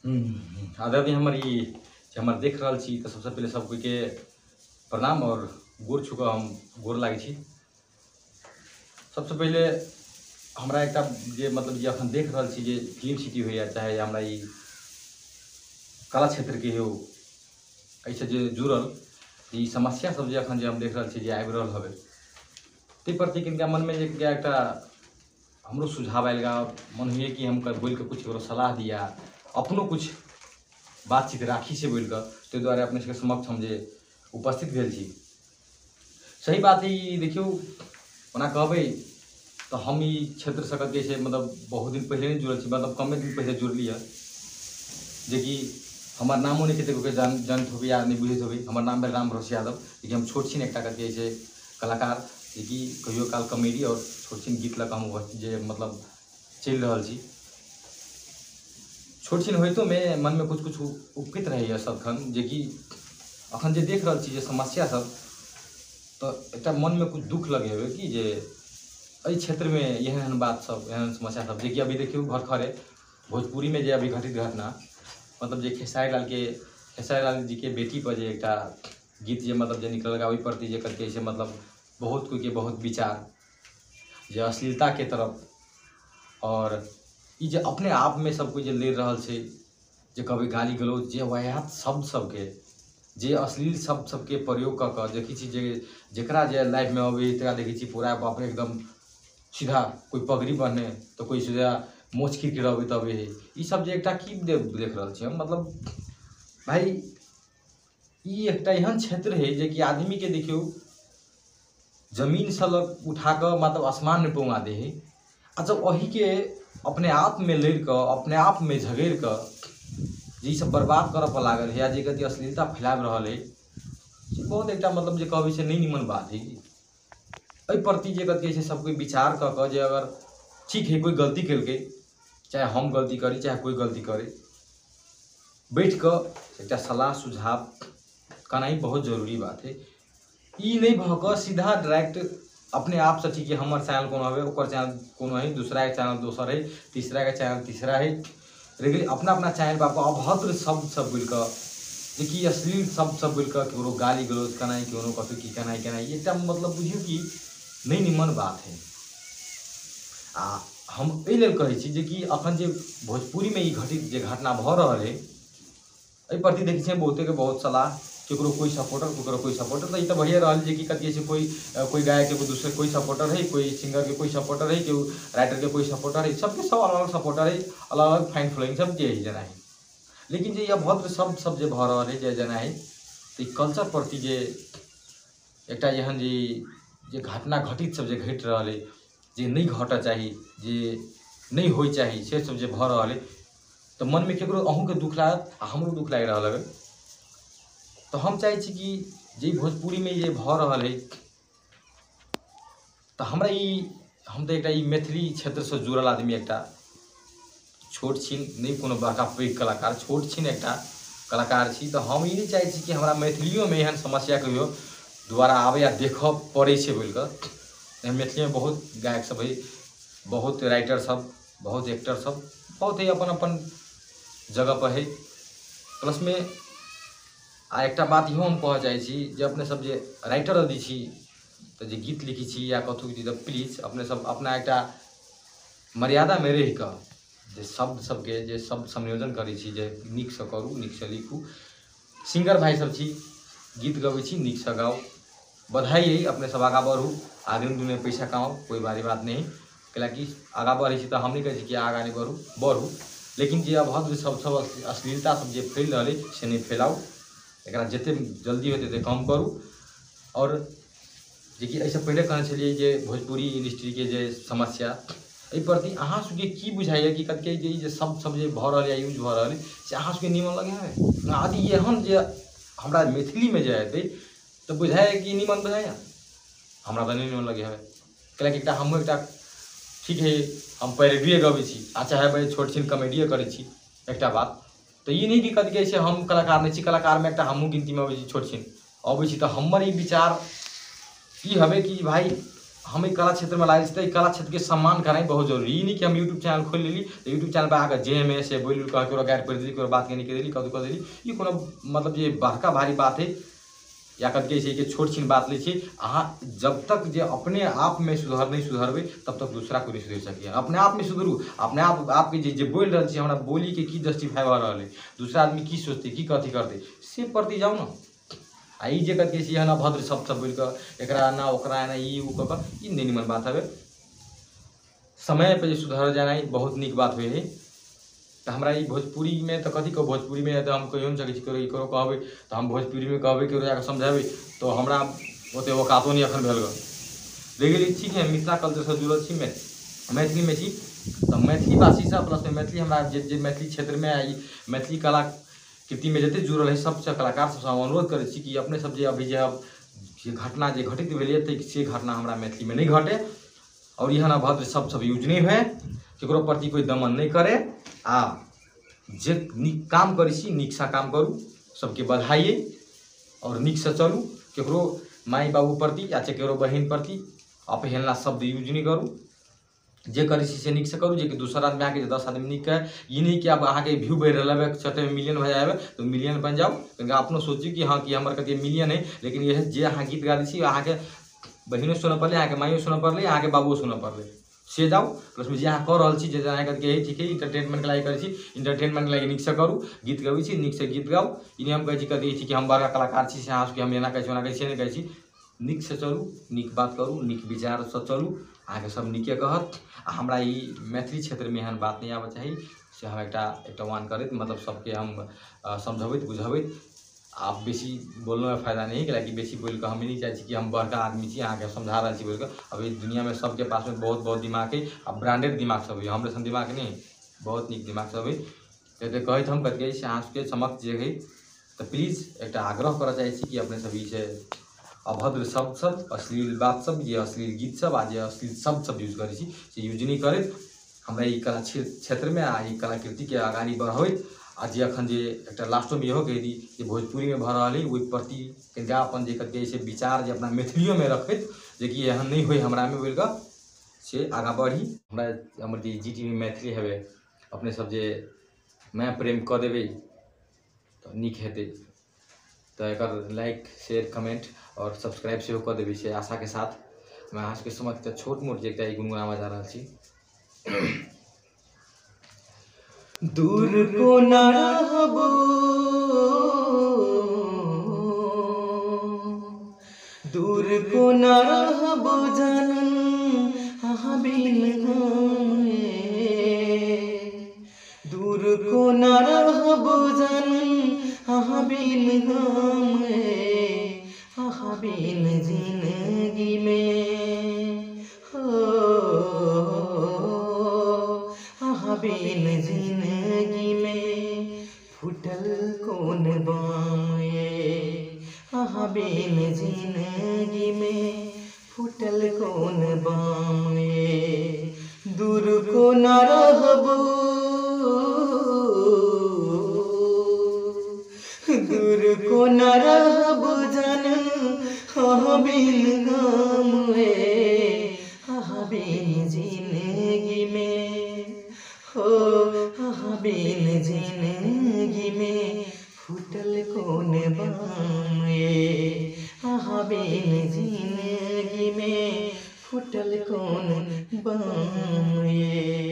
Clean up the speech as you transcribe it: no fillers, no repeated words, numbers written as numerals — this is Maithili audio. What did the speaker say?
आदरणीय हमर ई जे हमर देख रहल छी तऽ सबसँ पहिले सब कोइके प्रणाम और गोर छू कऽ हम गोर लागै छी। सबसँ पहिले हमरा एकटा जे मतलब जे अखन देख रहल छी जे फिल्म सिटी होइए, चाहे हमरा ई कला क्षेत्रके हो, एहिसँ जे जुड़ल ई समस्या सब जे अखन जे हम देख रहल छी जे आबि रहल हवे, ताहि प्रति कनिका मनमे जे एकटा हमरो सुझाव आयल गा, मन होइए कि हम बोलिके कुछ ककरो सलाह दिया, अपनो कुछ बातचीत राखी से बोलिकऽ, ताहि दुआरे अपने सबके समक्ष हम जे उपस्थित भेल छी। सही बात ई देखियौ, ओना कहबै तऽ हम ई क्षेत्रसँ कथी छै मतलब बहुत दिन पहिले नहि जुड़ल छी, मतलब कमे दिन पहिले जुड़ली हँ, जेकि हमर नामो नहि कतेक जानैत होबै या नहि बुझैत होबै। हमर नाम भेल राम भरोस यादव, जेकि हम छोट छिन एकटा कथी छै कलाकार, जेकि कहियो काल कॉमेडी और छोट छिन गीत लऽ कऽ हम जे मतलब चलि रहल छी। छोट छिन होइतोमे मनमे कुछ कुछ उपकृत रहैए सदखन, जेकि अखन जे देख रहल छी जे समस्या सब, तऽ एकटा मनमे कुछ दुःख लगै हेबै कि जे एहि क्षेत्रमे एहन एहन बात सब, एहन एहन समस्या सब, जेकि अभी देखियौ भरखरे भोजपुरीमे जे अभी घटित घटना, मतलब जे खेसारी लाल जीके बेटी पर जे एकटा गीत जे मतलब जे निकलल, ओहि प्रति जे कथी छै मतलब बहुत कोइके बहुत विचार जे अश्लीलताके तरफ, और ई जे अपने आपमे सब कोइ जे लड़ि रहल छै, जे कहबै गाली गलौज जे वाहियात शब्द सबके, जे अश्लील शब्द सबके प्रयोग कऽ कऽ देखै छी जे जकरा जे लाइफमे अबै तकरा देखै छी पूरा बाप रे एकदम सीधा कोइ पगड़ी बन्हने तऽ कोइ सीधा मोछ खीर अबैत अबै है, ई सब जे एकटा की देख रहल छी हम। मतलब भाइ ई एकटा एहन क्षेत्र है जेकि आदमीके देखियौ जमीनसँ लग उठा कऽ मतलब आसमानमे पहुँचा दै है, आ जब ओहीके अपने आपमे लड़ि कऽ अपने आपमे झगड़ि कऽ जे ई सब बर्बाद करऽ पर लागल है या जे कथी अश्लीलता फैलाबि रहल है, से बहुत एकटा मतलब जे कहबै से नहि नीमन बात है। एहि प्रति जे कथी छै सब कोइ विचार कऽ कऽ जे अगर ठीक है कोइ गलती केलकै, चाहे हम गलती करी चाहे कोइ गलती करे, बैठ कऽ एकटा सलाह सुझाव करनाइ बहुत जरूरी बात है। ई नहि भऽ कऽ सीधा डायरेक्ट अपने आपसँ ठीक है हमर चैनल कोनो हवे, ओकर चैनल कोनो है, दूसराके चैनल दोसर है, तीसराके चैनल तीसरा है, लेकिन अपना अपना चैनल पर आपको अभद्र शब्द सब बोलि कऽ, जेकि अश्लील शब्द सब बोलि कऽ केकरो गाली गलौज केनाइ, केकरो कतहु की केनाइ केनाइ, एकटा मतलब बुझियौ कि नहि नीमन बात है। आ हम एहि लेल कहै छी जेकि अखन जे भोजपुरीमे ई घटित जे घटना भऽ रहल है, एहि प्रति देखै छियै बहुतेके बहुत सलाह, केकरो कोइ सपोर्टर केकरो कोइ सपोर्टर, तऽ ई तऽ भइए रहल जे कि कथी छै कोइ कोइ गायकके कोइ दोसर कोइ सपोर्टर है, कोइ सिंगरके कोइ सपोर्टर है, कोइ राइटरके कोइ सपोर्टर है, सबके सब अलग अलग सपोर्टर है, अलग अलग फैन फॉलोइंग सब जे है जेना है। लेकिन जे ई अभद्र शब्द सब जे भऽ रहल है जे जेना है, तऽ ई कल्चर प्रति जे एकटा एहन जे जे घटना घटित सब जे घटि रहल है, जे नहि घटऽ चाही, जे नहि होइ चाही, से सब जे भऽ रहल है, तऽ मनमे केकरो अहूँके दुःख लागत आ हमरो दुःख लागि रहल है। तऽ हम चाहै छी कि जे भोजपुरीमे जे भऽ रहल है, तऽ हमरा ई हम तऽ एकटा ई मैथिली क्षेत्रसँ जुड़ल आदमी, एकटा छोट छिन नहि कोनो बड़का पैघ कलाकार, छोट छिन एकटा कलाकार छी, तऽ हम ई नहि चाहै छी कि हमरा मैथिलियोमे एहन समस्या कहियो दोबारा आबै या देखऽ पड़ै छै बोलि कऽ। मैथिलीमे बहुत गायक सब है, बहुत राइटर सब, बहुत एक्टर सब, बहुत है अपन अपन जगह पर है। प्लसमे आ एकटा बात इहो हम कहऽ चाहै छी जे अपने सब जे राइटर यदि छी तऽ जे गीत लिखै छी या कतहु छी तऽ प्लीज अपने सब अपना एकटा मर्यादामे रहि कऽ जे शब्द सबके जे शब्द संयोजन करै छी जे नीकसँ करू, नीकसँ लिखू। सिंगर भाइ सब छी, गीत गबै छी, नीकसँ गाउ, बधाई अइ, अपने सब आगाँ बढ़ू, आगामी दिनमे पैसा कमाउ, कोइ भारी बात नहि, कैलाकि आगाँ बढ़ै छी तऽ हम नहि कहै छी कि आगाँ नहि बढ़ू, बढ़ू, लेकिन जे अभद्र सब सब अश्लीलता सब जे फैल रहल अइ से नहि फैलाउ, एकरा जतेक जल्दी होतै ततेक कम करू। आओर जेकि एहिसँ पहिले कहने छलियै जे भोजपुरी इंडस्ट्रीके जे समस्या, एहि प्रति अहाँ सबके की बुझाइए कि कथी जे ई जे शब्द सब जे भऽ रहल यऽ यूज भऽ रहल अइ से अहाँ सबके नीमन लगै है? यदि एहन जे हमरा मैथिलीमे जे हेतै तऽ बुझाइए कि नीमन बुझाइए? हमरा तऽ नहि नीमन लगै है, कैलाकि एकटा हमहूँ एकटा ठीक है हम पैरोडिये गबै छी आ चाहे छोट छिन कॉमेडिये करै छी, एकटा बात तऽ ई नहि कि कथी कहै छै हम कलाकार नहि छी, कलाकारमे एकटा हमहूँ गिनतीमे अबै छी, छोट छिन अबै छी, तऽ हमर ई विचार ई हवे कि भाइ हम एहि कला क्षेत्रमे लागल छी तऽ एहि कला क्षेत्रके सम्मान कराइ बहुत जरूरी। ई नहि कि हम यूट्यूब चैनल खोलि लेली तऽ यूट्यूब चैनल पर आके जे मे से बोलि कह केकरो गारि पढ़ि देली, केकरो बात नहि कहि देली, कतहु कऽ देली। ई कोनो मतलब जे बड़का भारी बात है या कथी कहै छै कि छोट छिन बात लै छी। अहाँ जब तक जे अपने आपमे सुधर नहि सुधरबै तब तक दूसरा कोइ नहि सुधरि सकैए। अपने आपमे सुधरू, अपने आप आपके जे जे बोलि रहल छी हमरा बोलीके की जस्टिफाइ भऽ रहल है, दूसरा आदमी की सोचतै की कथी करतै से प्रति जाउ ने। आ ई जे कथी कहै छै एहन अभद्र शब्द सब बोलि कऽ एकरा एना ओकरा एना ई ओ कऽ कऽ ई नहि निमन बात हवे। समय पर जे सुधर जेनाइ बहुत नीक बात होइ है। तऽ हमरा ई भोजपुरीमे तऽ कथी कहू, भोजपुरीमे तऽ हम कहियो नहि सकै छी केकरो कहबै तऽ हम भोजपुरीमे कहबै केकरो जाकऽ समझेबै तऽ हमरा ओतेक औकातो नहि एखन भेल गऽ। लेकिन ठीक है, मिथिला कल्चरसँ जुड़ल छी, मैथिलीमे छी तऽ मैथिली भाषीसँ प्लसमे मैथिली हमरा जे जे मैथिली क्षेत्रमे ई मैथिली कलाकृतिमे जतेक जुड़ल है सबसँ कलाकार सबसँ हम अनुरोध करै छी कि अपने सब जे अभी जे घटना जे घटित भेलैए तऽ से घटना हमरा मैथिलीमे नहि घटे और एहन अभद्र शब्द सब यूज नहि हुए, केकरो प्रति कोइ दमन नहि करे आ जे नीक काम करै छी नीकसँ काम करू, सबके बधाई और नीकसँ चलू। केकरो माय बाबू प्रति या केकरो बहिन प्रति अपहेलना शब्द यूज नहि करू। जे करै छी से नीकसँ करू, जे कि दोसर आदमी अहाँके 10 आदमी नीक कहै। ई नहि कि आब अहाँके व्यू बढ़ि रहल है चलते मिलियन भऽ जाए तऽ मिलियन बनि जाउ। कनिका अपनो सोचू कि हँ कि हमर कथी मिलियन है, लेकिन इएह जे अहाँ गीत गाबै छी अहाँके बहिनो सुनऽ पड़लै, अहाँके माइयो सुनऽ पड़लै, अहाँके बाबुओ सुनऽ पड़लै, से जाउ। प्लसमे जे अहाँ कऽ रहल छी जे अहाँके कथी ठीक है इंटरटेनमेंट लागि करै छी, इंटरटेनमेंट लागि नीकसँ करू, गीत गबै छी नीकसँ गीत गाउ। ई नहि हम कहै छी कथी छी कि हम बड़का कलाकार छी से अहाँ सबके हम एना कहै छी ओना कहै छी, से नहि कहै छी। नीकसँ चलू, नीक बात करू, नीक विचारसँ चलू, अहाँके सब नीके कहत। आ हमरा ई मैथिली क्षेत्रमे एहन बात नहि आबऽ चाही से हम एकटा एकटा वान करैत मतलब सबके हम समझबैत बुझबैत। आब बेसी बोलनेमे फायदा नहीं है, कि बेसी बोलिकऽ हम नहि चाहै छी कि हम बड़का आदमी छी अहाँके समझा रहल छी बोलिकऽ। अभी दुनियामे सबके पासमे बहुत बहुत दिमाग है आ ब्रांडेड दिमाग सब है, हमरे सन दिमाग नहीं, बहुत नीक दिमाग सब है। तऽ कहैत हम कथी कहै छी अहाँ सबके समक्ष जे है तऽ प्लीज एकटा आग्रह करऽ चाहै छी कि अपने सब ई से अभद्र शब्द सब, अश्लील बात सब, जे अश्लील गीत सब आ जे अश्लील शब्द सब यूज करै छी से यूज नहि करैत हमरा ई कला क्षेत्रमे आ ई कलाकृतिके अगाड़ी बढ़बैत। आ जे अखन जे एकटा लास्टोमे इहो कहि दी जे भोजपुरीमे भऽ रहल है ओहि प्रति कनिका अपन जे कथी कहै छै विचार जे अपना मैथिलियोमे रखैत जेकि एहन नहि होइ हमरामे बोलि कऽ से आगाँ बढ़ी। हमरा हमर जे जी टी वी मैथिली हेबै अपने सब जे माया प्रेम कऽ देबै तऽ नीक हेतै। तऽ एकर लाइक शेयर कमेंट और सब्सक्राइब सेहो कऽ देबै से आशाके साथ हम अहाँ सबके समक्ष छोट मोट जे एकटा ई गुनगुनाबऽ जा रहल छी। दूर को न रहबो दूर को न रहबो जनन अहाँ बिन हम, दूर को न रहबो जनन अहाँ बिन हम, अहाँ बिन जिंदगी में हो, अहाँ बिन जिंदगी में फूटल कोन बाम ये, अहाँ बिन जिंदगी में फूटल कोन बाम ये, दूर को न रहबो दूर को न रहबो जनन अहाँ बिन हम ये, अहाँ बिन जिंदगी में हो, अहाँ बिन जिंदगी में फूटल कोन बाम ये, अहाँ बिन जिंदगी में फूटल कोन बाम ये।